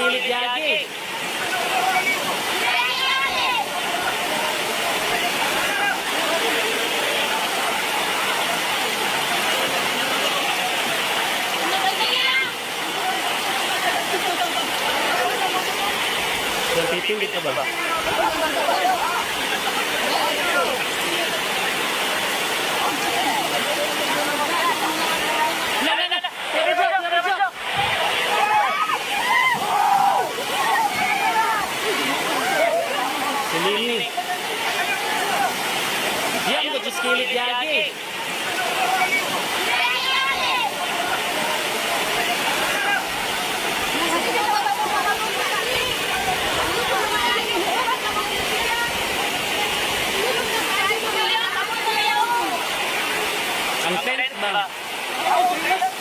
kilid yagi. Titingit ka ba? Na, na, na! Diretso, diretso! Si Lily. Yan ko, just kilid yagi. Ang tent ba?